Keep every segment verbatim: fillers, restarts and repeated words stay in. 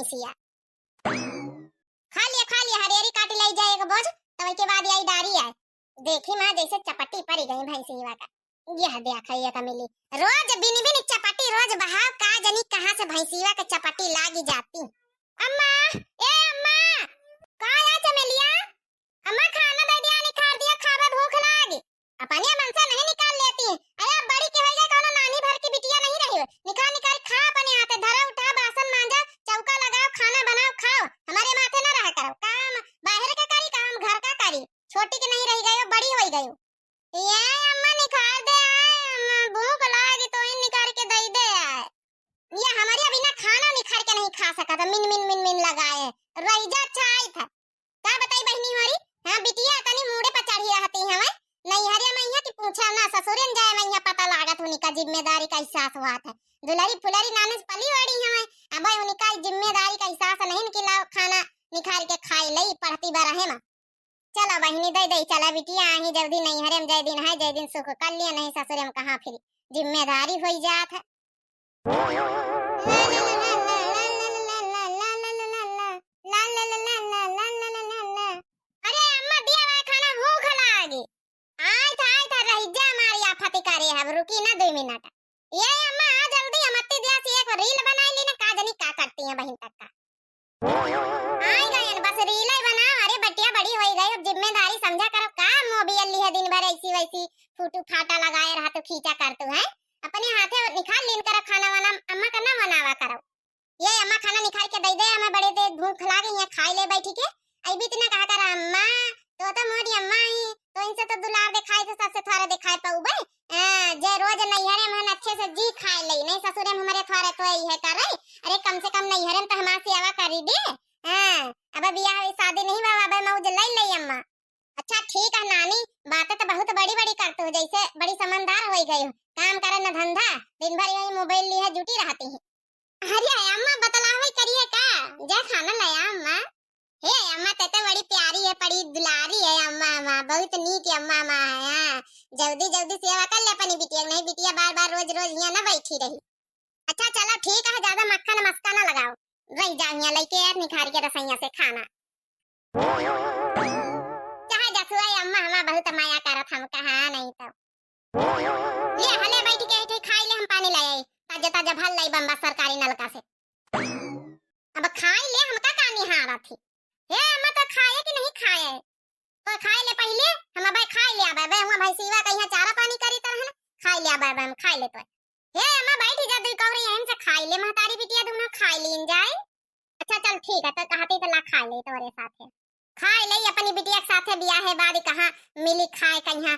भैंसिया। खा लिया, खा लिया, हरियरी काट ले जाए एक बोझ, तब के बाद आई डारी आए। देखी माँ, जैसे चपटी पड़ी गई भैंसिया का। यह देखा, ये का मिली, रोज बिन बिन चपटी, रोज बहाव, का जनी कहाँ से भैंसिया के चपटी लागी जाती। अम्मा, ए अम्मा, का या चमेलिया? अम्मा, खाना दे दिया, निखार दिया, खावे, भूख लागी। अपने मन से नहीं निकाल लेती। अरे, अब बड़ी के होई गई, कौनो नानी भर की बिटिया नहीं रही हो। निकाल, निकाल खा अपने हाथे, धरा उठा, बासन मांजा, चौका लगाओ, खाना बनाओ, खाओ। हमारे माथे ना रहा करो। काम बाहर के करी, काम घर का करी। छोटी के नहीं रही गई हो, बड़ी होई गई हो। ये अम्मा, निखार दे आए, अम्मा, भूख लागी तो ही निखार के दई दे आए। ये हमारे बिना खाना निखार के नहीं खा सकत, मिन, मिन, मिन, मिन लगाए। रही जा, अच्छा आई था। का बताई बहिनी हमारी? हाँ, बिटिया तनी मूड़े पर चढ़ी रहती हवे। नैहरिया में यहाँ की पूछा ना, ससुरे में जाए में यहाँ पता लागत उनका जिम्मेदारी का एहसास हुआ था। दुलरी फुलरी नाने से पली बड़ी हवे, अब उनका जिम्मेदारी का एहसास नहीं कि लाओ खाना निखार के खाई लई, पढ़ती बा रहे में। चला बहिनी, दे दे, चला बिटिया, आही जल्दी नैहरे में, जय दिन है, जय दिन सुख कर लिया, नहीं ससुरे में कहाँ फिर जिम्मेदारी होई जात है। अरे अम्मा, दिया भाई खाना भूख लागी। आय था, आय था, रही जा, हमारी आफत करे, अब रुकी ना दो मिनट। ये अम्मा, आ जल्दी, हम अत्ती दिया से एक reel बनाई ली ना, का जनी का करती हैं बहिन तक का। आई गयन, बस reel ही बनाओ। अरे बटिया बड़ी होई गई, अब जिम्मेदारी समझा करो। का mobile लिहे दिन भर ऐसी वैसी फोटो फाटा लगाए रहा तो खींचा कर तू है। अपने हाथे निखार लीन करो खाना वाना, अम्मा का ना बनावा करो। ये अम्मा खाना निखार के दे दे, हमें बड़े दे भूख लागे, यहाँ खाई ले बैठी के। आई बीत ना कहा कर अम्मा, तो तो मोरी अम्मा ही, तो इनसे तो दुलार दिखाई तो सबसे थोड़े दिखाई पाऊबे। हाँ, जे रोज नैहरे में हन अच्छे से जी खाए ले, नहीं ससुरे में हमारे थोड़े तो यही है कर रही। अरे कम से कम नैहरे में तो हमार सेवा करी दे। हाँ, अब बियाह हुई शादी नहीं बा, अब मौज ले ले अम्मा। अच्छा ठीक है नानी, बातें तो बहुत बड़ी बड़ी करते हो, जैसे बड़ी समझदार होई गई हो। काम करे न धंधा, दिन भर यही mobile लिए जुटी रहती है। अरे अम्मा बतलावे करिए का, जा खाना ले आ अम्मा। हे अम्मा, ते तो बड़ी प्यारी है, बड़ी दुलारी है अम्मा, अम्मा, बहुत नीक अम्मा, अम्मा है। हाँ, जल्दी जल्दी सेवा कर ले अपनी बिटिया, नहीं बिटिया बार बार रोज रोज यहाँ ना बैठी रही। अच्छा चलो ठीक है, ज्यादा मक्खन मस्का ना लगाओ, रही जाओ यहाँ लइके यार निखार के रसोइया से खाना। चाहे जसुआ अम्मा हमार बहुत माया करत, हम कहा नहीं तो। ये हले बैठ के इठे खाई ले, हम पानी ले आई, ताजा ताजा भर लाई बम्बा सरकारी नलका से। अब खाई ले, हमका का निहारत ही? हे अम्मा, तो खाए कि नहीं खाए? तो खाई ले पहिले, हम अबे खाई ले, अबे, अबे, हुआ भैंसिया का यहाँ चारा पानी करी तरह ना, खाई ले, अबे, अबे, हम खाई ले तो। हे अम्मा, बैठी जा, दुई कौरी यहीं से खाई ले, महतारी बिटिया दोनों खाई लीन जाए। अच्छा चल ठीक है, तो कहती तो ला खाई ले तोरे साथे। खाई ले अपनी बिटिया के साथे, बियाहे बाद कहाँ मिली खाए कहीं। हाँ,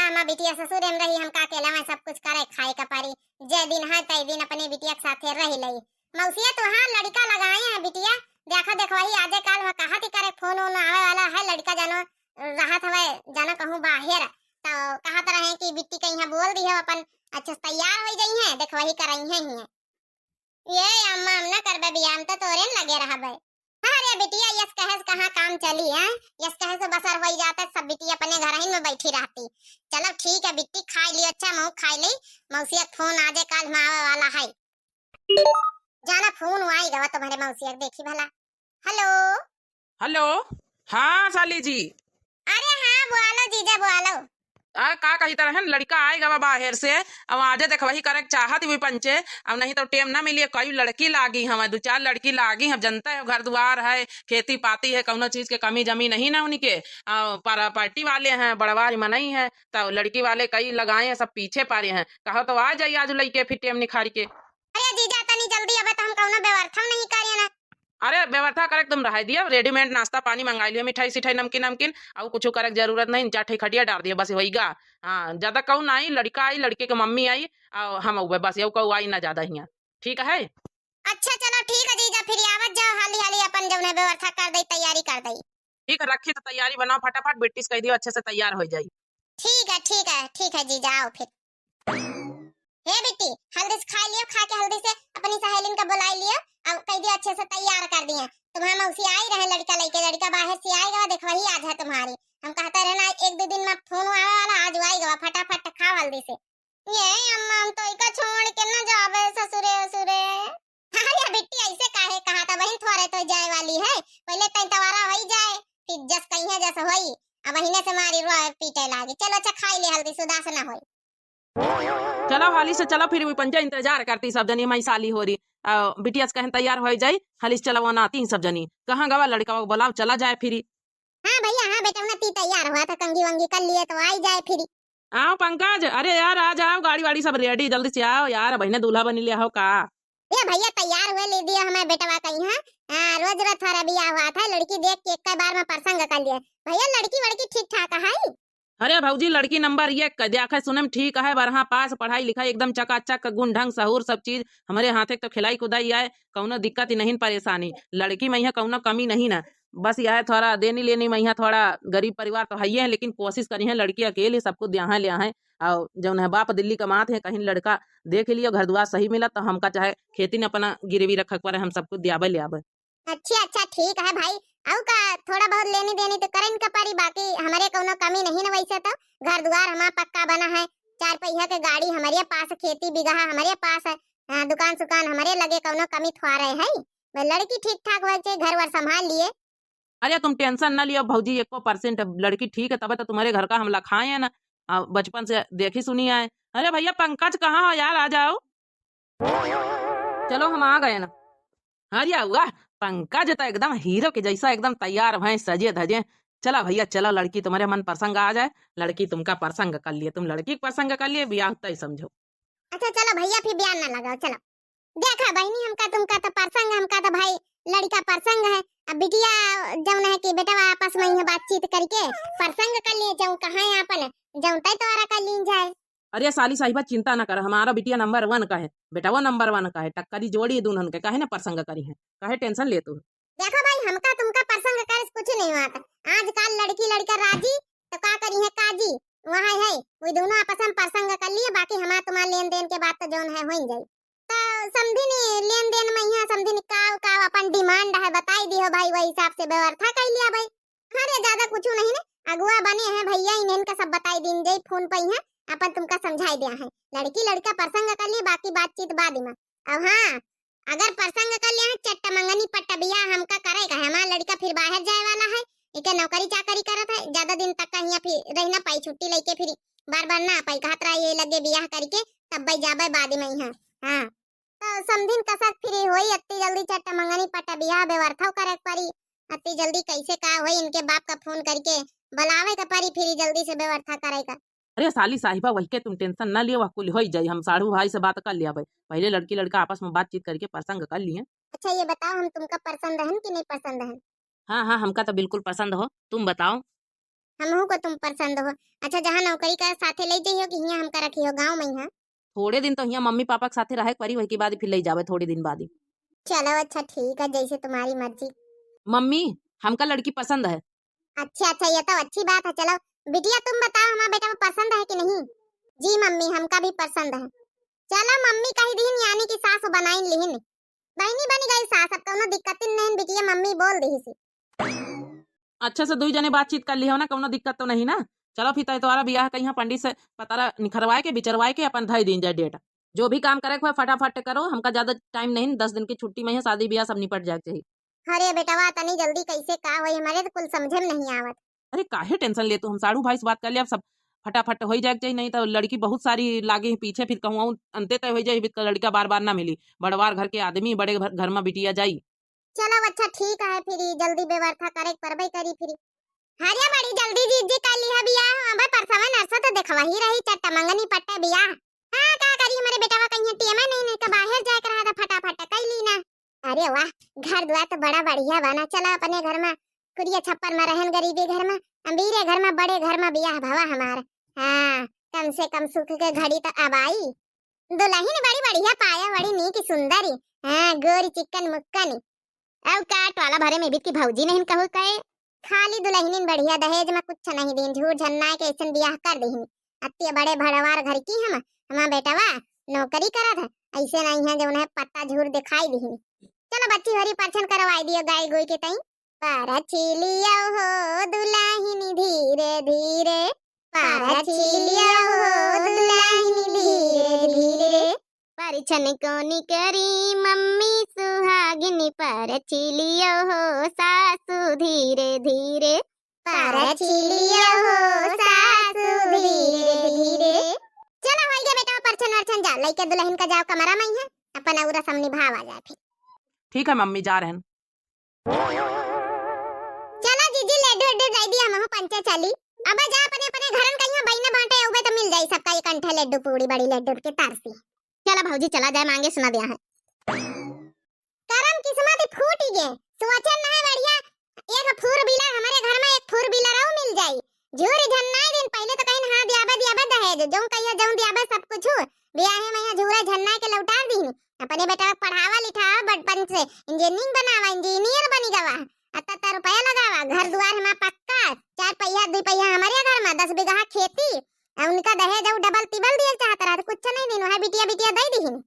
अम्मा बिटिया ससुरे में रही, हमका अकेला में सब कुछ करे, खाए का परी। जे दिन है, तय दिन अपनी बिटिया के साथे रही ले। मौसिया, तो हाँ, लड़का लगाए हैं बिटिया, देखा देखवाही आजे काल में कहा थी करे, फोन वोन आवे वाला है, लड़का जानो रहत हवे, जानो कहूँ बाहर, तो कहत रहे कि बिट्टी के यहाँ बोल दी है अपन, अच्छे से तैयार हो जाई है, देखवाही कराई है ही। ये अम्मा, हम ना करबे बियाह, हम तो तोरे न लगे रहबे। अरे बिटिया, यस कहे से कहाँ काम चली है, यस कहे से बसर हो जाता, सब बिटिया अपने घर ही में बैठी रहती। चलो ठीक है बिट्टी, खाई ली, अच्छा मुँह खाई ली, मौसिया फोन आजे काल में आवे वाला है। जाना फोन आई गवा तुम्हारे मौसिया के, देखी भला। हेलो। हेलो। हाँ साली जी। अरे हाँ, बोलो जीजा, बोलो। आ, का कही तरह है, लड़का आए गवा बाहर से, अब आजे देखवाही करे के चाहत हुई पंचे, अब नहीं तो टेम ना मिली, कई लड़की लागी हम, दो चार लड़की लागी हम, जनता है, घर दुआर है, खेती पाती है, कौनो चीज के कमी जमी नहीं ना उनके, आ, पर पार्टी वाले हैं, बड़वारी मनई है, तो लड़की वाले कई लगाए हैं, सब पीछे पारे हैं, कहो तो आ जाई आज लइके फिर टेम निखार के। अरे जीजा, तनी जल्दी अबे तो हम कौनो व्यवस्था नहीं करिए ना। अरे व्यवस्था करे के तुम रहाई दिया, readymade नाश्ता पानी मंगाई लियो, मिठाई सिठाई, नमकीन नमकीन, और कुछ करे के जरूरत नहीं, चार ठे खटिया डाल दियो बस, वही गा। हाँ, ज्यादा कहू ना आई, लड़का आई, लड़के के मम्मी आई, और हम अउबे बस, यहू कहू आई ना ज्यादा हियाँ, ठीक है? अच्छा चलो ठीक है जीजा, फिर आवत जाओ हाली हाली, अपन जौन है व्यवस्था कर दई, तैयारी कर दई। ठीक है, रखी तो तैयारी बनाओ फटाफट, बिट्टी से कह दियो अच्छे से तैयार हो जाई। ठीक है, ठीक है, ठीक है जीजा, आओ फिर। हे बिट्टी, हल्दी से खाई लियो, खा के हल्दी से अपनी सहेलिन का बुलाई लियो, अब कह दियो अच्छे से तैयार कर दिए। तुम्हारे मौसी आई रहे लड़का लइके, लड़का बाहर से आए गवा, देखवाही आज है तुम्हारी। हम कहते रहे ना एक दो दिन में फोन आवे वाला, आज आई गवा, फटाफट खाओ हल्दी से। ये अम्मा, हम तो इका छोड़ के न जाबे ससुरे, ससुरे। अरे बिट्टी, ऐसे काहे कहा था? कहीं थोड़े तो जाए वाली है, पहिले तई तवारा होई जाए, फिर जस कहीं है जस होई। अब महीने से मारी रो पीटे लागी। चलो अच्छा खाई ले हल्दी सुदास ना होई। चलो हाली से चलो, फिर वी पंजा इंतजार करती सब जनी, हमारी साली होरी। आ, बिटिया से कहन तैयार होई जाई, हाली से चलो वो नाती सब जनी। कहाँ गवा लड़का, वो बुलाओ, चला जाए फिरी। हाँ भैया, हाँ बेटा, ना ती तैयार हुआ था, कंघी वंघी कर लिए तो आई जाए फिरी। आओ पंकज, अरे यार आ जाओ, गाड़ी वाड़ी सब ready, जल्दी से आओ यार, बहिने दूल्हा बनी ले हो का? ए भैया तैयार हुए ले दिया हमें बेटवा कहीं है। हाँ, रोज रोज थोड़ा बियाह हुआ था, लड़की देख के एक बार में पसंद कर लिए। भैया लड़की वड़की ठीक ठाक है? अरे भौजी, लड़की नंबर एक क, देखे सुने में ठीक है, बारह पास, पढ़ाई लिखाई एकदम चकाचक, गुण ढंग सहूर सब चीज, हमरे हाथे तो खिलाई कुदाई आए, कौनो दिक्कत ही नहीं, परेशानी। लड़की में यहाँ कौनो कमी नहीं ना, बस यह थोड़ा देनी लेनी में यहाँ थोड़ा गरीब परिवार तो है ही है, लेकिन कोशिश करी है लड़की अकेले सब कुछ द्याहे ल्याहे। और जौन है बाप दिल्ली कमात है, कहीं लड़का देख लियो, घर दुआर सही मिला तो हमका चाहे खेती न अपना गिरवी रखे के पड़े, हम सब कुछ द्याबे ल्याबे। अच्छा, अच्छा, ठीक है भाई। अउ का थोड़ा बहुत लेनी देनी तो करन का पड़ी, बाकी हमरे कौनो कमी नहीं न। वैसे तो घर दुआर हमार पक्का बना है, चार पहिया के गाड़ी हमरे पास, खेती बिगहा हमरे पास है, हाँ, दुकान सुकान हमरे लगे, कौनो कमी थोड़े है। बस लड़की ठीक ठाक होए के, घर वर संभाल लिए। अरे तुम tension न लियो भौजी, एको percent लड़की ठीक है, तबे तो तुम्हारे घर का हम लखाए हैं ना, आ, बचपन से देखी सुनी आए। अरे भैया पंकज कहाँ हो यार, आ जाओ। चलो हम आ गए ना। अरे वाह, पंकज तो एकदम हीरो के जैसा एकदम तैयार भए, सजे धजे। चला भैया चला, लड़की तुम्हारे मन पसंद आ जाए, लड़की तुमका पसंद कर लिए, तुम लड़की के पसंद कर लिए, ब्याह तय समझो। अच्छा चलो भैया फिर ब्याह ना लगाओ, चलो। देखा बहिनी, हमका तुमका तो पसंद है, हमका तो भाई लड़का पसंद है। अब बिटिया जौन है कि बेटवा आपस में यहाँ बातचीत करके पसंद कर लिए, जौन कहाँ है आपन, जौन तय तोरा कर लीन जाए। अरे साली साहिबा चिंता ना कर, हमारा बिटिया नंबर वन का है, बेटवा नंबर वन का है, टक्करी जोड़ी दुल्हन के, काहे ना पसंद करी है, काहे tension ले तू। देखो भाई, हमका तुमका पसंद करे से कुछ नहीं हुआ था। आजकल लड़की लड़का राजी तो का करी है काजी, वहाँ है वो दोनों आपस में पसंद कर लिए, बाकी हमार तुम्हार लेन देन के बात तो जौन है हो ही जाई। तो समधिन लेन देन में यहाँ समधिन का का अपन demand है बताई दियो भाई, वही हिसाब से व्यवस्था कर लिया भाई। अरे ज्यादा कुछ नहीं ने, अगुआ बने हैं भैया, इन्हें का सब बताई दीन जाई फोन पे, यहाँ अपन तुमका समझाई दिया है। लड़की लड़का पसंद कर लिए, बाकी बातचीत बाद में। अब हाँ, अगर पसंद कर लिया है चट्ट मंगनी पट्ट बियाह हमका करे का है, हमार लड़का फिर बाहर जाए वाला है, एके नौकरी चाकरी करत है, ज्यादा दिन तक का हियाँ फिर रह ना पाई, छुट्टी लेके फिर बार बार ना पाई, कहत रहा ये लगे बियाह करके तब भाई जाबे बाद में यहाँ। हाँ, तो समधिन कसक फिर होई, अत्ती जल्दी चट्ट मंगनी पट्ट बियाह व्यवस्था करे के पड़ी, अत्ती जल्दी कैसे का होई, इनके बाप का फोन करके बुलावे के पड़ी, फिर जल्दी से व्यवस्था करे का। अरे साली साहिबा, वही के तुम tension ना लियो, वह कुल होई जाई, हम साढ़ू भाई से बात कर लिया भाई, पहले लड़की लड़का आपस में बातचीत करके पसंद कर लिए। अच्छा ये बताओ, हम तुमका पसंद हन कि नहीं पसंद हन? हाँ हाँ, हमका तो बिल्कुल पसंद हो, तुम बताओ। हमहू को तुम पसंद हो। अच्छा जहाँ नौकरी का साथे ले जाइयो कि हियाँ हमका रखियो गाँव में यहाँ? थोड़े दिन तो हियाँ मम्मी पापा के साथे रहे के पड़ी, वही के बाद फिर ले जावे थोड़े दिन बाद ही। चलो अच्छा ठीक है, जैसे तुम्हारी मर्जी। मम्मी, हमका लड़की पसंद है। अच्छा अच्छा, ये तो अच्छी बात है। चलो बिटिया तुम बताओ, हमारा बेटा को पसंद है कि नहीं? जी मम्मी, हमका भी पसंद है। चलो मम्मी कही दीन, यानी कि सास बनाइन लिहिन, बहिनी बनी गई सास, अब कौनो दिक्कत नहीं, बिटिया मम्मी बोल दी सी। अच्छा से दुई जने बातचीत कर लिहो ना, कौनो दिक्कत तो नहीं ना? चलो फिर तय तोहरा बियाह कहीं पंडित से पतारा निखरवाए के, बिचरवाए के अपन धई दीन जाए date। जो भी काम करे के होए फटाफट करो, हमका ज्यादा time नहीं, दस दिन की छुट्टी में ही शादी बियाह सब निपट जाए के चाहिए। अरे बेटवा, तनी जल्दी कैसे का होई, हमारे तो कुल समझे में नहीं आवत। अरे काहे tension ले तू, हम साढ़ू भाई से बात कर ले, अब सब फटाफट होई जाए के चाहिए, नहीं तो लड़की बहुत सारी लागे हैं पीछे, फिर कहूँ अंते तय हो जाए, फिर लड़का बार बार ना मिली, बड़वार घर के आदमी, बड़े घर, घर में बिटिया जाई। चलो अच्छा ठीक है, फिर जल्दी व्यवस्था करे के परबे करी फिर। अरे बड़ी जल्दी जीजी कर लिहा बियाह, अबे परसवा नरसा तो देखवा ही रही चट्ट मंगनी पट्टे बियाह। हाँ का करी, हमारे बेटवा कहीं टेमा नहीं, नहीं तो बाहर जाए के रहा था, फटाफट कर ली ना। अरे वाह, घर द्वार तो बड़ा बढ़िया बना, चला अपने घर में कुरिया छप्पर में रहन, गरीबे घर में, अमीरे घर में, बड़े घर में बियाह भवा हमार। हाँ, कम से कम सुख के घड़ी तो अब आई। दुलहिन बड़ी बढ़िया पाया, बड़ी नीक सुंदरी। हाँ, गोरी चिक्कन मुक्कन। अब का टोला भरे में भी की भौजी नहीं कहू कहे। खाली दुलहिनिन बढ़िया, दहेज में कुछ नहीं दीन, झूठ झन्नाए के ऐसन बियाह कर दीन। अत्ते बड़े भड़वार घर की हम, हमार बेटवा नौकरी करत है, ऐसे नहीं है जो उन्हें पत्ता झूर दिखाई दीन। चलो बच्ची होरी परछन करवाई दियो गाय गोई के तई। परछी लियो हो दुलहिन धीरे धीरे, परछी लियो हो दुलहिन धीरे धीरे। परछन कोनी करी मम्मी सुहा अग्नि परछी लियो हो सासु धीरे धीरे, परछी लियो हो सासु धीरे धीरे। चला होई गे बेटा, परछन वरछन जा, लइके दुलहिन का जाव कमरा मइहाँ, अपन अउर रसम निभावा जाए फिर। ठीक है मम्मी, जा रहेन। चला जीजी, लड्डू उड्डू दइ दिया, हमहू पंचे चली। अब जा अपने अपने घरन कहिया बइना बाँटे अउबे त मिल जाई सबका एक अंठे लड्डू पूड़ी बड़ी लड्डू के तरसी। चला भौजी, चला जाए माँगे सुना दिया है। करम किस्मत फूटि गे, सोचन नाहीं बढ़िया, एक four wheeler हमरे घर मा एक four wheeler अउ मिल जाई। झूर झन्नाई दिन पहिले त कहिन हाँ दियाबे दियाबे दहेज, जउन कहिया जउन दियाबे सब कुछ, बियाहे मइहाँ झूरा झन्नाई के लौटार दिहिन। अपने बेटा पढ़ावा लिखावा बड़पन से, engineering बनावा, engineer बनि गवा, अत्ता अत्ता रुपया लगावा, घर दुआर हमा पक्का, चार पहिया दुइ पहिया हमरे घर मा, दस बीघा खेती, अउ उनका दहेज अउ double तिबल दिए चाहत रहा, त कुछ नहीं दिन, वह बिटिया बिटिया दइ दिहिन।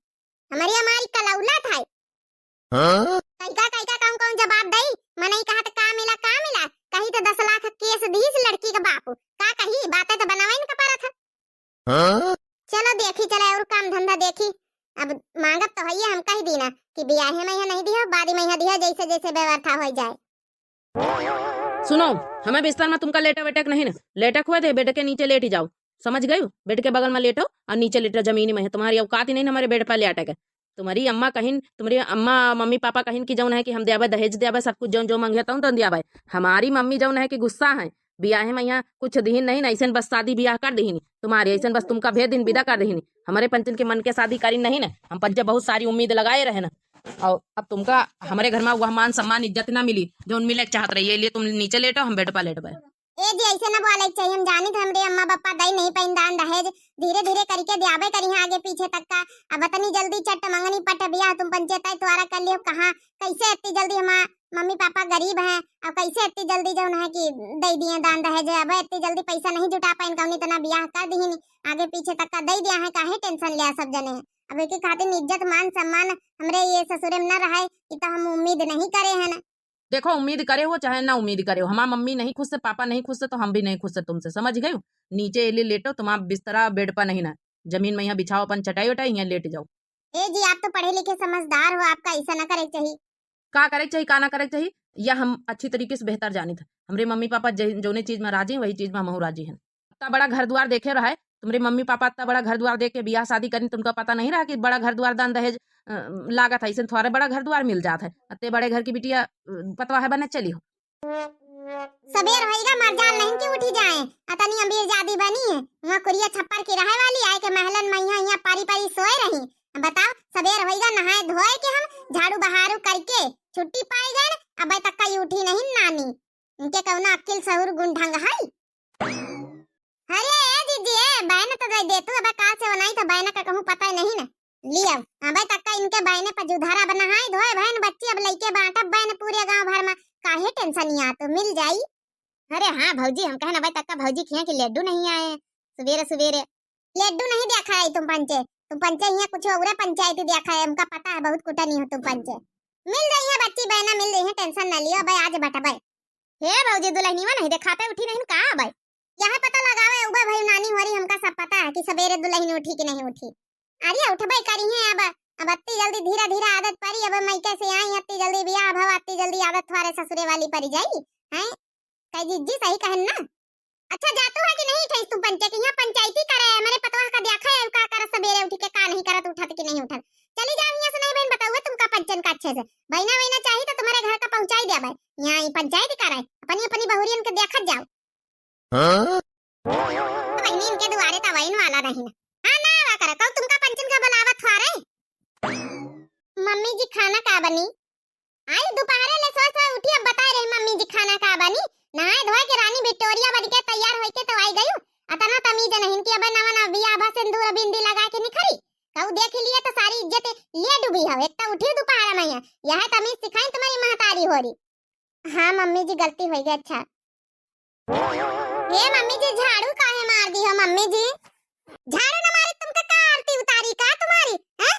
हमरी अमारी कलौला था। हाँ? कइका कइका कहूँ कहूँ जवाब दई, मनई कहा त का मिला का मिला, कही त दस लाख केस दीस लड़की के बाप, का कही, बातें त बनावे इनका परत है। हाँ? चलो देखी चला अउर काम धंधा देखी, अब माँगब त हइये हम कहि दीना कि बियाहे मइहाँ नहीं दिहो, बादी मइहाँ दिहो, जइसे जइसे व्यवस्था होइ जाए। सुनो, हमें बिस्तर मा तुमका लेटा वेटा के नहीं ना, लेटा हुआ दे, bed के नीचे लेटी जाओ, समझ गयू? Bed के बगल मा लेटो अउर नीचे लेटो, जमीनी मइहाँ। तुम्हारी औकात ही नहीं ना हमरे bed पर लेटे के। तुम्हारी अम्मा कहिन, तुम्हारी अम्मा मम्मी पापा कहिन कि जउन है कि हम दियाबे दहेज दियाबे, सब कुछ जउन जो मंगिया तउन तउन दियाबे। हमारी मम्मी जउन है कि गुस्सा है, बियाहे मइहाँ कुछ दिहिन नहीं ना, अइसन बस सादी बियाह कर दिहिन तुम्हारी, अइसन बस तुमका भेज दिहिन, विदा कर दिहिन। हमरे पंचन के मन के सादी करिन नहीं ना, हम पंचे बहुत सारी उम्मीद लगाए रहे ना। अउर अब तुमका हमरे घर मा वह मान सम्मान इज्जत ना मिली जउन मिले के चाहत रही, ये लिए तुम नीचे लेटो, हम bed पर लेटबे। ए जी, अइसे ना बोले के चाहिए, हम जानित हमरे अम्मा पापा दई नहीं पाइन दान दहेज, धीरे धीरे करिके दियाबे करिहाँ आगे पीछे तक का। अब अतनी जल्दी चट मंगनी पट बियाह तुम पंचे तय तोरा कर लियो, कहाँ कइसे इतनी जल्दी हमार मम्मी पापा गरीब हैं, अब कइसे इतनी जल्दी जउन है कि दइ दिए दान दहेज, अब इतनी जल्दी पैसा नहीं जुटा पाइन, कउनी तना बियाह कर दिहिन, आगे पीछे तक का दइ दिया है, काहे tension लिया सब जने। अब एके खातिर इज्जत मान सम्मान हमरे ये ससुरे में न रहे, इ तो हम उम्मीद नहीं करे हैं ना। देखो, उम्मीद करे हो चाहे ना उम्मीद करे हो, हमार मम्मी नहीं खुश से, पापा नहीं खुश से, तो हम भी नहीं खुश से तुमसे, समझ गए हो? नीचे एली लेटो, तुम्हार बिस्तरा bed पर नहीं ना, जमीन मइहाँ बिछाओ अपन चटाई वटाई, यहाँ लेट जाओ। ए जी, आप तो पढ़े लिखे समझदार हो, आपका अइसा ना करे के चाहिए। का करे के चाहिए, का ना करे के चाहिए, या हम अच्छी तरीके से बेहतर जानित है। हमरे मम्मी पापा जे-, जौने चीज में राजी हैं, वही चीज में हमहू राजी हैं। इतना बड़ा घर दुआर देखे रहा है, तुम्हरे मम्मी पापा इतना बड़ा घर दुआर देख के बियाह शादी करी, तुमका पता नहीं रहा कि बड़ा घर दुआर दान दहेज, अ, लागत है, अइसन थोड़े बड़ा घर दुआर मिल जात है। अत्ते बड़े घर की बिटिया, अ, पतवाह बने चली हो। सबेर होइगा, मरजाल नहीं कि उठी जाए। अतनी अमीर जादी बनी है, वहाँ कुरिया छप्पर की रहे वाली, आए के महलन में यहाँ, यहाँ पारी पारी सोए रही। बताओ, सबेर होइगा, नहाए धोए के हम झाड़ू बहारू करके छुट्टी पाई गए, अबे तक का उठी नहीं नानी। इनके कौनो अक्किल सहूर गुण ढंग है? अरे ए जीजी, ए बहन तो दे दे तू, अबे का से बनाई तो बहन का कहूँ पता ही नहीं ना। लियो, अबे तक का इनके बहने पर जुधारा बना है, धोए बहन बच्ची अब लइके बांटब बहन पूरे गांव भर में, काहे tension या तो मिल जाई। अरे हाँ भौजी, हम कहन अबे तक का भौजी खिया कि लड्डू नहीं आए सुबेरे सुबेरे। लड्डू नहीं देखा है तुम पंचे, तुम पंचे यहाँ कुछ और पंचायती देखा है, हमका पता है बहुत कुटनी हो तुम पंचे। मिल रही है बच्ची बहना, मिल रही है, tension न लियो, अबे आज बटबे। हे भौजी, दुलहनिया नहीं देखाते, उठी नहीं का अबे? यह पता लगावे उबे भाई नानी होरी, हमका सब पता है कि सबेरे दुलहन उठी कि नहीं उठी। अरे उठबे करी है अब, अब अत्ती जल्दी धीरे धीरे आदत पड़ी, अब मइके से आई अत्ती जल्दी बियाह भवा, अत्ती जल्दी आदत थोड़े ससुरे वाली पड़ी जाई, हैं? कई जीजी सही कहन ना। अच्छा जातू है कि नहीं ठइस तुम पंचे के यहाँ पंचायती करे, मेरे पतवाह का देखा है का करत सबेरे उठी के का नहीं करत, उठत कि नहीं उठत। चली जाओ यहाँ से, नहीं बहन बताऊँ तुमका पंचन का अच्छे से। बहना वहना चाहिए तो तुम्हारे घर का पहुँचाई दे भाई, यहाँ ये पंचायती करे, अपनी अपनी बहुरियन के देखत जाओ। हाँ? बहनी इनके दुआरे तो वहीन वाला नहीं ना। हाँ ना आवा करे, कहू तुमका पंचन का बुलावत हुआ रे। मम्मी जी खाना का बनी? आई दोपहरे ले सोए सोए उठी, अब बताए रही मम्मी जी खाना का बनी। नहाए धोए के रानी विक्टोरिया बन के तैयार होई के तो आई गयू। अतना तमीज नहीं कि अब नवा नवा बियाह भा सिंदूर बिंदी लगा के निखरी। कहू देख लिए तो सारी इज्जत ये डूबी हो। एक तो उठी दोपहर में यहाँ, यह तमीज सिखाई तुम्हारी महतारी होरी। हाँ मम्मी जी, गलती होई गई। अच्छा। हे मम्मी जी, झाड़ू काहे मार दी हो मम्मी जी? झाड़ू न मारी तुमका का आरती उतारी का तुम्हारी, हैं?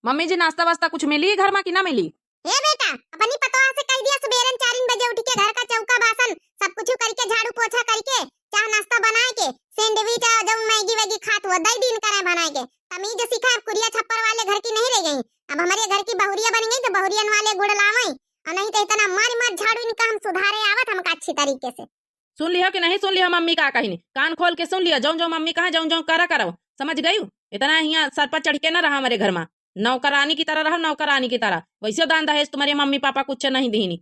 मम्मी जी, नाश्ता वास्ता कुछ मिली घर में कि ना मिली? हे बेटा, अपनी पतोह से कह दिया सुबेरन चारिन बजे उठ के घर का चौका बासन सब कुछ करके झाड़ू पोछा करके चाह नाश्ता बनाए के सैंडविच और जौन मैगी वैगी खात हुआ दई दीन करे बनाए के। तमीज सीखा, अब कुरिया छप्पर वाले घर की नहीं रह गई। अब हमरे घर की बहुरिया बन गई तो बहुरियन वाले गुड़ लावई, और नहीं तो इतना मार मार झाड़ू इनका हम सुधारे आवत हमका अच्छी तरीके से। सुन लियो कि नहीं सुन लियो मम्मी का कहिन? कान खोल के सुन लियो, जौन जौन मम्मी कहा जौन जौन करा करो, समझ गई? इतना हियाँ सर पर चढ़ के ना रहा हमरे घर मा, नौकरानी की तरह रहो, नौकरानी की तरह। वैसे दान दहेज तुम्हारे मम्मी पापा कुछ नहीं दीनी।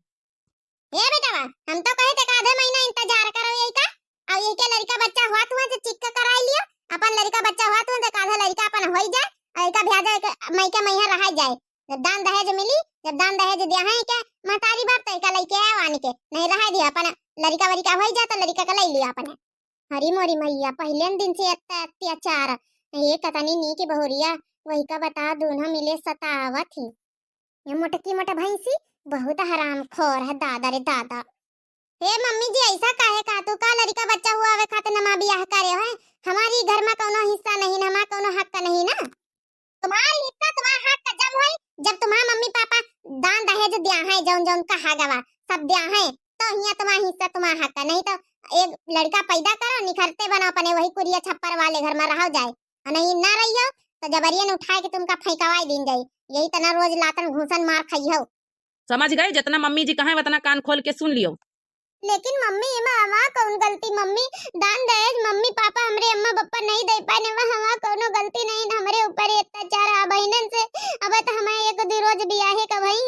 ए बेटवा, हम तो कहे थे आधे महीना इंतजार करो यही का, और यही के लड़का बच्चा हुआ तुआ तो चिक कराई लियो, अपन लड़का बच्चा हुआ तुआ तो आधा लड़का अपन होई जाए, और लड़का भ्या जाए के मई के मैया रहा जाए। जब दान दहेज मिली, जब दान दहेज दिया है के महतारी बाप तो का लइके आए आन के, नहीं रहा दिया अपन लड़का वरिका होई जाए तो लड़का का ले लियो अपने। हरी मोरी मैया, पहले दिन से इतना अत्याचार। ये कतनी नीक बहुरिया, वही का बता दोनों मिले सतावत ही। ये मोटकी मोटा भैंसी बहुत हरामखोर है दादा रे दादा। हे मम्मी जी, ऐसा काहे का तू का लड़का बच्चा हुआ आवे खातिर नमा बियाह करे है? हमारी घर में कौनो हिस्सा नहीं ना, हमारा कौनो हक नहीं ना। तुम्हार हिस्सा तुम्हार हक जब होई, जब तुम्हार मम्मी पापा दान दहेज दिया है, जौन जौन कहा गवा सब दिया है, तो हिया तुम्हार हिस्सा तुम्हार हक है। नहीं तो एक लड़का पैदा करो, निखरते बनो अपने वही कुरिया छप्पर वाले घर में रहो जाए, और नहीं ना रहियो तो जबरियन उठाए के तुमका फेंकवाई दीन जाई। यही तना रोज लातन घूसन मार खाई हो। समझ गए, जितना मम्मी जी कहे उतना कान खोल के सुन लियो। लेकिन मम्मी, एमा हमार कौन गलती मम्मी? दान दहेज मम्मी पापा हमरे अम्मा पप्पा नहीं दे पाए, एमा हमार कौनो गलती नहीं, हमरे ऊपर ये अत्याचार आ बहिनन से। अब तो हमें एक दो रोज बियाहे का भई,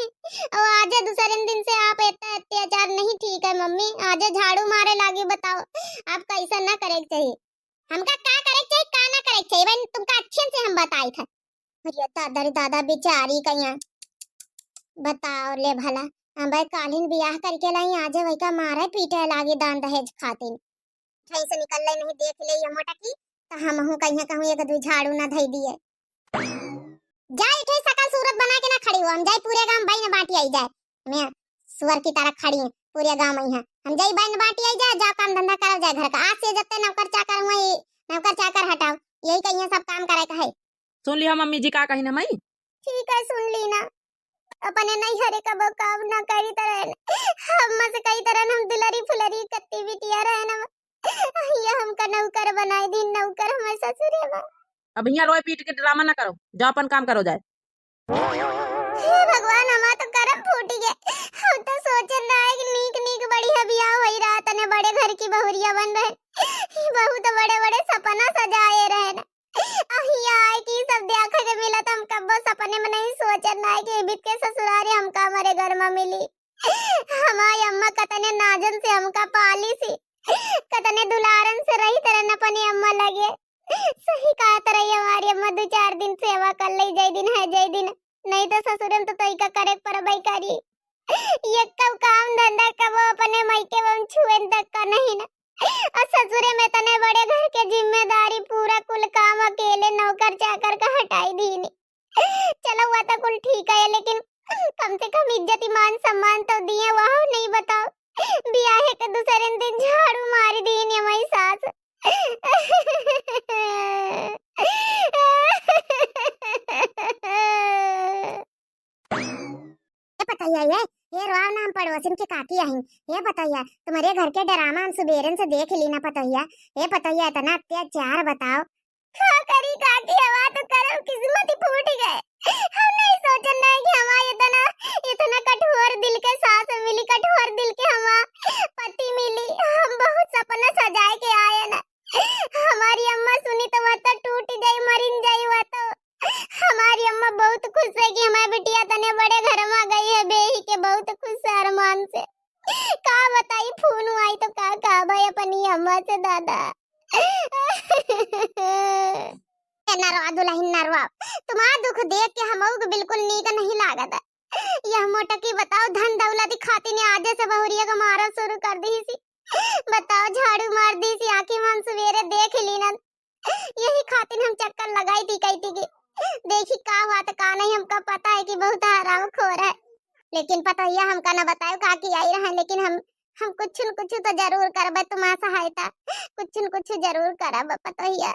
और आजे दूसरे दिन से आप इतना अत्याचार नहीं ठीक है मम्मी। आजे झाड़ू मारे लागी, बताओ आप कैसा ना करे के चाहिए। हमका का करे के चाहिए, का ना करे के चाहिए, बहन तुमका अच्छे से हम बताई था। अरे दादा रे दादा, बेचारी कहिया बताओ ले भला। अबे कालिन बियाह करके लाई, आजे वही का मारे पीटे लागी दान दहेज खातिन। कहीं से निकल ले नहीं देख ले ये मोटा की, तो हमहू कहिया कहूँ एक दो झाड़ू ना धई दिए। जा इठे सकल सूरत बना के ना खड़ी हो, हम जाई पूरे गांव बइन बांटी आई जाए। मैं सुअर की तरह खड़ी है पूरे गांव में यहाँ, हम जाई बइन बांटी आई जाए, जाओ काम धंधा करो जाए घर का। आज से जत्ते नौकर चाकर हुए, नौकर चाकर हटाओ, यही कहिए सब काम करे का है। सुन लिया मम्मी जी का कहिन हमई? ठीक है, सुन ली ना। अपने नैहरे कबो काम ना करी तरह, हम से कही तरह हम दुलरी फुलरी कत्ती बिटिया रहे ना। ये हमका नौकर बनाए दिन, नौकर हमारे ससुरे बा। अब यहाँ रोए पीट के ड्रामा ना करो, जाओ अपन काम करो जाए। हे भगवान, हमार तो करम फूटी गए। हम तो सोचन रहे कि नीक नीक बढ़िया बियाह होई रहा, तने बड़े घर की बहुरिया बन रहे। बहुत बड़े बड़े सपना सजाए रहे ना। अहिया आए कि सब देखे के मिला, तो हम कब्बो सपने में नहीं सोचन रहे कि इबित के ससुरारी हमका हमारे घर में मिली। हमारी अम्मा कतने नाजन से हमका पाली सी, कतने दुलारन से रही तरन अपनी अम्मा लगे। सही कहा तरह हमारी अम्मा, दो चार दिन सेवा कर ले, जय दिन है जय दिन, नहीं तो ससुरे में तो तोई का करे परबई करी। ये कब काम धंधा कबो अपने मायके में छुएन तक का नहीं ना। और ससुरे में तने बड़े घर के जिम्मेदारी, पूरा कुल काम अकेले नौकर चाकर का हटाई दीनी। चलो, हुआ तो कुल ठीक है, लेकिन कम से कम इज्जत, ईमान, सम्मान तो दिए, वह नहीं बताओ। बियाहे के दूसरे दिन झाड़ू मारी दीन ये मई सास। ये पतोहिया, ये, ये रोआ ना, हम पड़ोसिन की काकी आई। ये पतोहिया, तुम्हारे घर के ड्रामा हम सुबेरन से देख ली ना पतोहिया। ये पतोहिया, इतना अत्याचार बताओ। का करी काकी, हमार तो करम किस्मत ही फूट गए। हम नहीं सोचन रहे कि हमार इतना, इतना कठोर दिल के सास मिली, कठोर दिल के हमार पति मिली। हम बहुत सपना सजाए के आए ना। हमारी अम्मा सुनी तो वह तो टूट जाई, मरिन जाई वह तो। हमारी अम्मा बहुत खुश है कि हमारी बिटिया तने बड़े घर में गई है, बेही के बहुत खुश है अरमान से। का बताई, फोन आई तो का कहबे अपनी अम्मा से दादा। ए नरवा दुल्हन नरवा, तुम्हारा दुख देख के हमऊ के बिल्कुल नीक नहीं लागत। यह मोटकी बताओ, धन दौलत खातिर ने आजे से बहुरिया का मारा शुरू कर दी सी। बताओ, झाड़ू मार दी सी, आँखी में हम सवेरे देख ली ना। यही खातिर हम चक्कर लगाई थी, कहती कि देखी का हुआ तो का नहीं, हमका पता है कि बहुत हराम खोर है, लेकिन पतोहिया हमका ना बतायो का कि आई रहे, लेकिन हम, हम कुछ न कुछ तो जरूर करबे तुम्हार सहायता, कुछ न कुछ जरूर करब पतोहिया।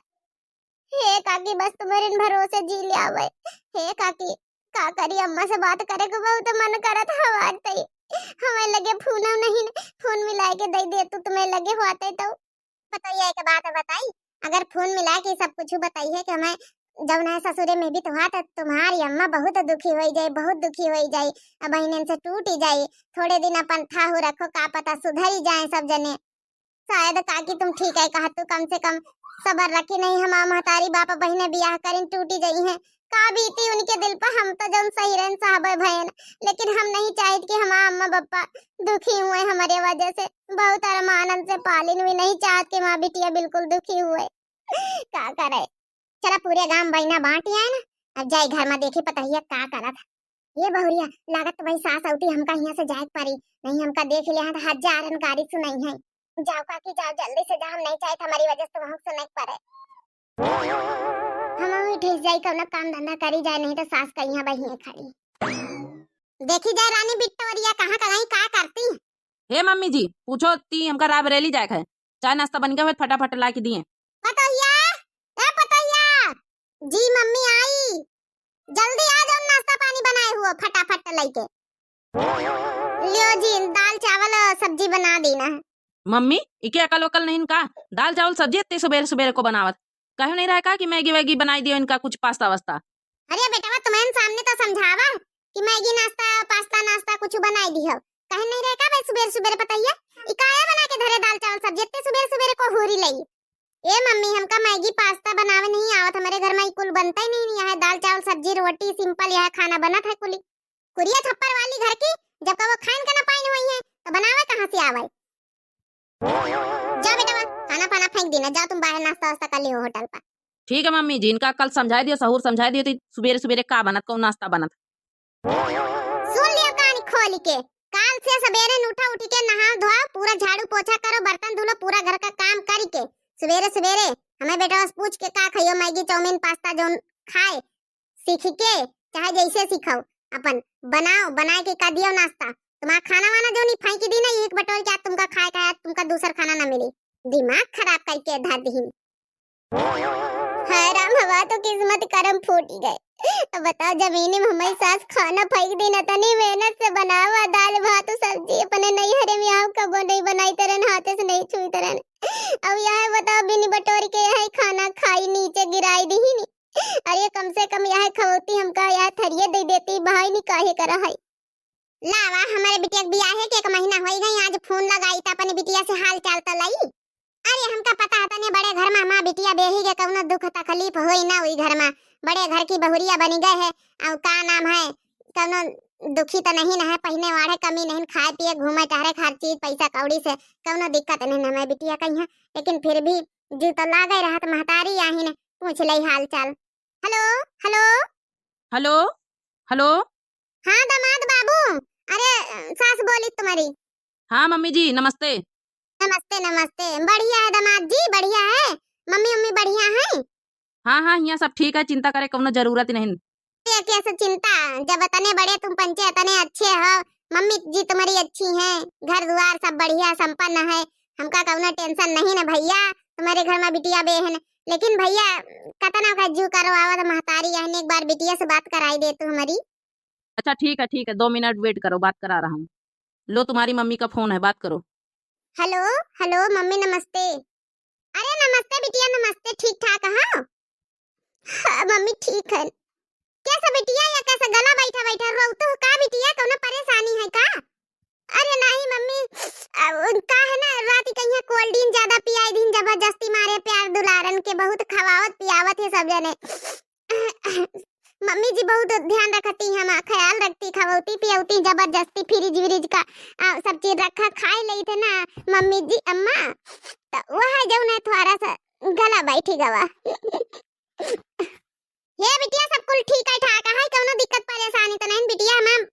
हे काकी, बस तुम्हारे भरोसे जी ले आवे। हे काकी, का करी, अम्मा से बात करे को बहुत मन करत हवा तई। हमें लगे फोन नहीं, फोन मिलाए के दे दे तू, तुम्हें लगे हुआ तई तो। पतोहिया एक बात बताई, अगर फोन मिला के सब कुछ बताई है कि हमें जौन है ससुरे में भी तो हुआ, तो तुम्हारी अम्मा बहुत दुखी होई जाई, बहुत दुखी होई जाई। अब बहिनन से टूटी जाई। थोड़े दिन अपन थाहू रखो, का पता सुधरी जाए सब जने। शायद काकी तुम ठीक है कहा तू, कम से कम सबर रखी, नहीं हमार महतारी बाप बहिने बियाह करिन टूटी जइहैं। का बीती उनके दिल पर, हम तो जौन सही रहन सहबे भयन, लेकिन हम नहीं चाहित कि हमार अम्मा बप्पा दुखी हुए हमरे वजह से। बहुत अरमानन से पालिन हुई, नहीं चाहत कि हमार बिटिया बिल्कुल दुखी हुए। का करे, चला पूरे गांव बहिना बांटी आए ना, अब जाई घर में देखी पतहिया का करत। ये बहुरिया, लागत तो भाई सास औती हमका हियां से जाए के परी, नहीं हमका देख लिया है तो हजारन गारी सुनाई है। जाओ काकी जाओ, जल्दी से जाओ, हम नहीं चाहत हमारी वजह से तुमहू सुनाई परे। हम ही ठेस जाई, कौनो काम धंधा करी जाए, नहीं तो सास कहिया बहिए खड़ी। देखी जाए रानी बिट्टोरिया कहाँ कहीं का करती। हे मम्मी जी, पूछो ती हमका रायबरेली जाए है, चाय नाश्ता बन गया है, फटाफट ला के दिए। पतोहिया, ए पतोहिया, जी मम्मी आई, जल्दी आ जाओ, नाश्ता पानी बनाए हुआ फटाफट लेके। लियो जी, दाल चावल और सब्जी बना दी ना। मम्मी, इके अकल वकल नहीं का? दाल चावल सब्जी इतने सुबेरे सुबेरे को बनावत? कहे नहीं रहा का कि मैगी वैगी बनाई दियो इनका, कुछ पास्ता वास्ता? अरे बेटवा, तुम्हें सामने तो समझावा कि मैगी नाश्ता, पास्ता नाश्ता कुछ बनाई दियो। कहे नहीं रहे का भाई सुबेरे सुबेरे पतोहिया? ई काहे बना के धरे दाल चावल सब्जी इतने सुबेरे सुबेरे को होरी लई? ए मम्मी, हमका मैगी पास्ता बनावे नहीं आवत, हमरे घर में ई कुल बनता ही नहीं, यह दाल चावल सब्जी रोटी सिंपल यह खाना बनत है कुली। कुरिया छप्पर वाली घर की, जब कबो खाइन के ना पाइन हुई है, तो बनावे कहाँ से आवे? जा बेटवा, खाना पाना फेंक दी ना, जाओ तुम बाहर नाश्ता वास्ता कर लियो होटल पर। ठीक है मम्मी जी, इनका कल समझाई दियो, सहूर समझाई दियो, तो सुबेरे सुबेरे का बनत, कौन नाश्ता बनत? सुन लियो कान खोल के, काल से सबेरे न उठा, उठ के नहाओ धोओ, पूरा झाड़ू पोछा करो, बर्तन धुलो, पूरा घर का काम करी के सुबेरे सुबेरे हमें बेटवा से पूछ के का खाइयो, मैगी चाउमीन पास्ता जौन खाए सीख के, चाहे जैसे सीखाओ, अपन बनाओ, बनाए के का दियो नाश्ता। तुम्हारा खाना वाना जो नहीं फेंकी दी ना, एक बटोर के आज तुमका खाए का है, आज तुमका दूसर खाना ना मिली। दिमाग खराब करके धर दी। हाय राम, हवा तो किस्मत करम फूटी गए। अब बताओ, जमीन में हमारी सास खाना फेंक दी ना, तनी मेहनत से बनावा दाल भात सब्जी, अपने नैहरे में आओ कबो नहीं बनाई तरन, हाथे से नहीं छुई तरन। अब यह बताओ, बिन बटोर के यह खाना खाई, नीचे गिराई दी ही नहीं। अरे कम से कम यह खवौती हमका यह थरिये दे देती, भाई नहीं काहे करा है। लावा, हमारे बिटिया के बियाहे के एक महीना होई गई, आज फोन लगाई त अपने बिटिया से हाल चाल त लई। अरे हमका पता है तने बड़े घर में हमार बिटिया बेही के कौनो दुख तकलीफ होई ना हुई घर में, बड़े घर की बहुरिया बनी गए है। और का नाम है, कौनो दुखी तो नहीं न है, पहिने वाढ़े कमी नहीं, खाए पिए घूमे टहरे हर चीज पैसा कौड़ी से कौनो दिक्कत नहीं न हमारे बिटिया कहीं है। लेकिन फिर भी जी तो लागे रहत महतारी आहिन पूछ लई हाल चाल। हेलो, हेलो। हेलो, हेलो। हाँ, दामाद बाबू। अरे, सास बोली तुम्हारी। हाँ, मम्मी जी, नमस्ते। नमस्ते, नमस्ते। बढ़िया है दामाद जी, बढ़िया है। मम्मी, मम्मी बढ़िया है? हाँ, हाँ, हियाँ सब ठीक है, चिंता करे कौनो जरूरत नहीं। ये कैसे चिंता, जब इतने बड़े तुम पंचे, इतने अच्छे हो, मम्मी जी तुम्हारी अच्छी हैं, घर द्वार सब बढ़िया संपन्न है, हमका कौनो tension नहीं ना भैया, तुम्हारे घर में बिटिया बेहन। लेकिन भैया, कतना का जू करो आवत महतारी, यहने एक बार बिटिया से बात कराई दे तू हमारी। अच्छा, ठीक है, ठीक है, दो मिनट wait करो, बात करा रहा हूँ। लो, तुम्हारी मम्मी का फोन है, बात करो। हेलो, हेलो, मम्मी नमस्ते। अरे नमस्ते बिटिया, नमस्ते, ठीक ठाक हो? हाँ, मम्मी ठीक है। कैसा बिटिया, या कैसा गला बैठा बैठा रोवत हो का बिटिया, कौनो परेशानी है का? अरे नहीं मम्मी, अब का है ना, रात कहीं cold drink ज्यादा पियाई दिन, जबरदस्ती मारे प्यार दुलारन के बहुत खवावत पियावत है सब जने। मम्मी जी बहुत ध्यान रखती, हम ख्याल रखती, खवौती पियौती जबरदस्ती fridge व्रिज का, आ, सब चीज रखा खाए लेई थे ना मम्मी जी, अम्मा, तो वह जौन है थोड़ा सा गला बैठी गवा। हे बिटिया, सब कुल ठीक है ठाक है, कौनो दिक्कत परेशानी तो नहीं बिटिया? हम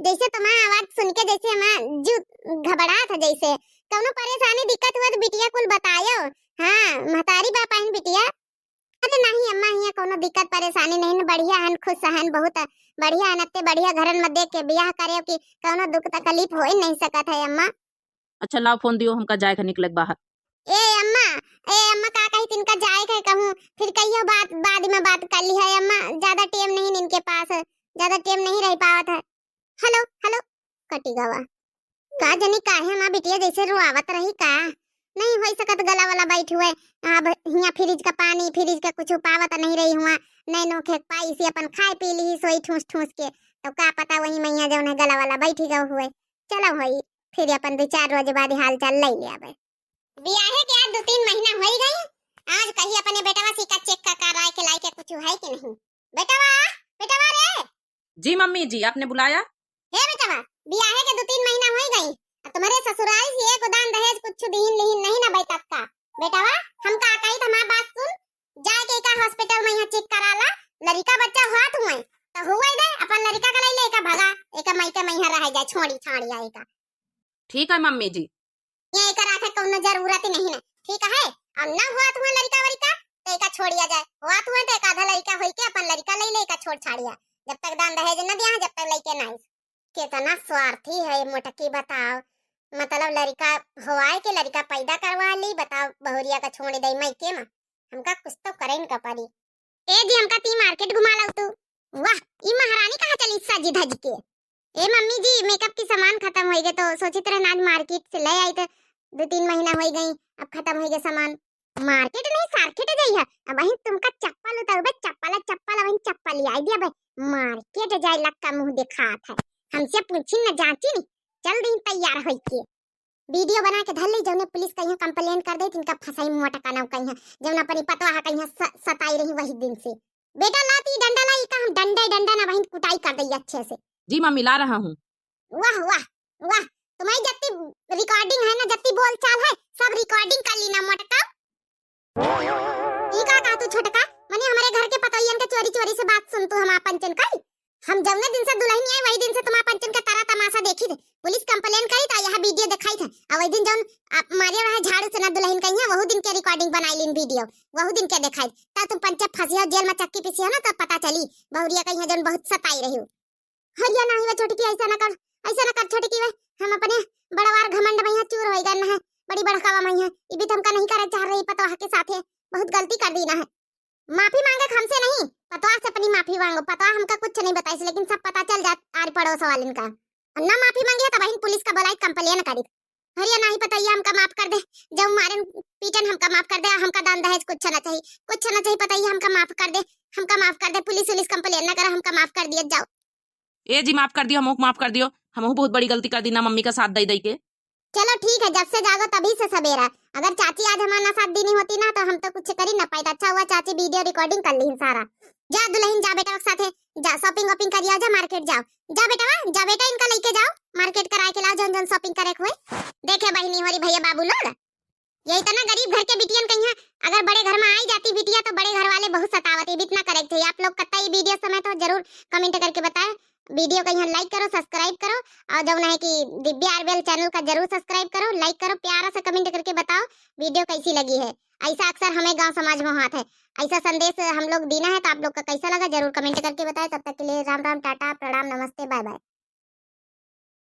जैसे तुम्हारा आवाज सुन के जैसे हमारा जू घबरा था, जैसे कौनो परेशानी दिक्कत हुआ तो बिटिया कुल बतायो। हाँ, महतारी बाप आइन बिटिया। अरे नहीं अम्मा, हियाँ कौनो दिक्कत परेशानी नहीं न, बढ़िया हन, खुश हन, बहुत बढ़िया हन, अत्ते बढ़िया घरन में देख के बियाह करे कि कौनो दुख तकलीफ हो ही नहीं सकत है अम्मा। अच्छा लाओ फोन दियो, हमका जाए के निकले के बाहर। ए अम्मा, ए अम्मा, का कही तिनका जाए के कहूँ, फिर कहियो बात, बाद में बात कर ली है अम्मा, ज्यादा टेम नहीं इनके पास, ज्यादा टेम नहीं रह पावत है। हेलो, हेलो, कटी गवा। का जनी काहे हमार बिटिया जैसे रोआवत रही का? नहीं होई सकत गला वाला बैठ हुए। अब हियाँ fridge का पानी, fridge का कुछ पावत नहीं रही हुआ। नहीं नोखे पाई से अपन खाए पी ली सोई ठूस ठूस के, तो का पता वही मैया जौन है गला वाला बैठी गौ हुए। चलो होई, फिर अपन दो चार रोज बाद हाल चाल ले ले आवे। बियाहे के आज दो तीन महीना होई गई, आज कही अपने बेटवा से का चेक का कराए के लाए के कुछ है कि नहीं। बेटवा, बेटवा रे। जी मम्मी जी, आपने बुलाया? हे बेटवा, बियाहे के दो तीन महीना होई गई, आ तुम्हरे ससुराल से एक दान दहेज कुछ दिहिन लिहिन नहीं ना बैठक का। बेटवा, हम का कही त हमार बात सुन, जाए के एका हॉस्पिटल में यहाँ चेक करा ला, लड़िका बच्चा हुआ तुम्हें, तो हुए दे, अपन लड़िका का ले ले, एका भगा, एका माई के में यहाँ रह जाए, छोड़ी छाड़ी आए का। ठीक है मम्मी जी। ये एका राखे कौनो जरूरत ही नहीं ना, ठीक है? और ना हुआ तुम्हें लड़िका वड़िका, तो एका छोड़िया जाए, हुआ तुम्हें तो एक आधा लड़िका होई के अपन लड़िका ले ले, एका छोड़ छाड़िया, जब तक दान दहेज न दिया है, जब तक लेके ना आइस। कितना स्वार्थी है ये मोटकी, बताओ, मतलब लड़िका होवाए के लड़िका पैदा करवा ली, बताओ बहुरिया का छोड़ दे मायके में, हमका कुछ तो करे इनका पड़ी। ए जी, हमका ती मार्केट घुमा लाऊ तू। वाह, ई महारानी कहाँ चली सजी धज के? ए मम्मी जी, मेकअप की सामान खत्म होई गए तो सोचित रहन आज मार्केट से ले आई, तो दो तीन महीना होई गई, अब खत्म होई गए सामान। मार्केट नहीं, सार्केट जाई है। अब वहीं तुमका चप्पल उतारू बे, चप्पल, चप्पल, वहीं चप्पल ले आई दिया बे। मार्केट जाए लक्का मुंह दिखात है, हमसे पूछी न जांची नहीं। चल दी तैयार होई के। वीडियो बना के धर ली, जौने पुलिस कहिया कंप्लेन कर दे, तिनका फंसाई मोटका नाव कहिया, जौन अपनी पतवा हा कहिया स-, सताई रही वही दिन से। बेटा ला ती डंडा लाई का, हम डंडे डंडा ना वहीं कुटाई कर दई अच्छे से। जी मम्मी, ला रहा हूँ। वाह, वाह, वाह, तुम्हारी जत्ती रिकॉर्डिंग है ना, जत्ती बोल चाल है, सब रिकॉर्डिंग कर ली ना मोटका। ई का कहा तू छोटका, मने हमरे घर के पतोहियन के चोरी चोरी से बात सुन तू हमार पंचन कई? हम जौने दिन से दुल्हन आई, वही दिन से तुम्हार पंचन के तारा तमाशा देखी थे। पुलिस कंप्लेन करी था, यह वीडियो दिखाई थे, और वही दिन जौन आप मारे रहे झाड़ू से ना दुल्हन कहिया, वहू दिन के रिकॉर्डिंग बनाई लीन वीडियो, वहू दिन के दिखाई। ता तुम पंचे फंसी हो, जेल में चक्की पीसी हो ना, तब पता चली बहुरिया कहिया जौन बहुत सताई रही हो। हरिया नाही वे छोटकी, ऐसा न कर, ऐसा न कर छोटकी वे। हम अपने बड़वार घमंड में यहाँ चूर होई गए न है, बड़ी बड़कावा में यहाँ। ई भी तो हमका नहीं करे चाह रही पतवाह के साथे, बहुत गलती कर दी ना है। माफी मांगे हमसे नहीं, पतवाह से अपनी माफी मांगो। पतवाह हमका कुछ नहीं बताइस, लेकिन सब पता चल जात आर पड़ोस वालिन का। और ना माफी मांगे तो बहिन पुलिस का बुलाई, कंप्लेन करी। हरिया नाही पतैया हमका माफ कर दे, जब मारन पीटन हमका माफ कर दे, हमका दान दहेज कुछ ना चाहिए, कुछ ना चाहिए पतैया हमका माफ कर दे, हमका माफ कर दे, पुलिस उलिस कंप्लेन ना करा, हमका माफ कर दिया जाओ। ए जी, माफ कर दियो, हमहू माफ कर दियो, हमहू बहुत बड़ी गलती कर दी ना मम्मी का साथ दई दई के। चलो ठीक है, जब से जागो तभी से सवेरा। अगर चाची आज हमारा ना साथ दीनी होती ना तो हम तो कुछ करी ना पाइत। अच्छा हुआ चाची वीडियो रिकॉर्डिंग कर ली सारा। जा दुल्हन जा बेटा के साथे, जा शॉपिंग वॉपिंग करिया, जा मार्केट जाओ, जा बेटा, जा बेटा इनका लेके जाओ मार्केट कराए के लाओ जौन जौन शॉपिंग करे के हुए। देखे बहिनी होरी भैया बाबू लोग, ये इतना गरीब घर के बिटियन कहिया, अगर बड़े घर में आई जाती बिटिया तो बड़े घर वाले बहुत सतावत, ये भी इतना करे थे। आप लोग कत्ता ये वीडियो समय तो जरूर कमेंट करके बताए। वीडियो को यहाँ लाइक करो, सब्सक्राइब करो और जौन है कि दिव्या आरबीएल चैनल का जरूर सब्सक्राइब करो, लाइक करो, प्यारा सा कमेंट करके बताओ वीडियो कैसी लगी है। ऐसा अक्सर हमें गांव समाज में होत है, ऐसा संदेश हम लोग देना है तो आप लोग का कैसा लगा जरूर कमेंट करके बताएं। तब तक के लिए राम राम, टाटा, प्रणाम, नमस्ते, बाय बाय।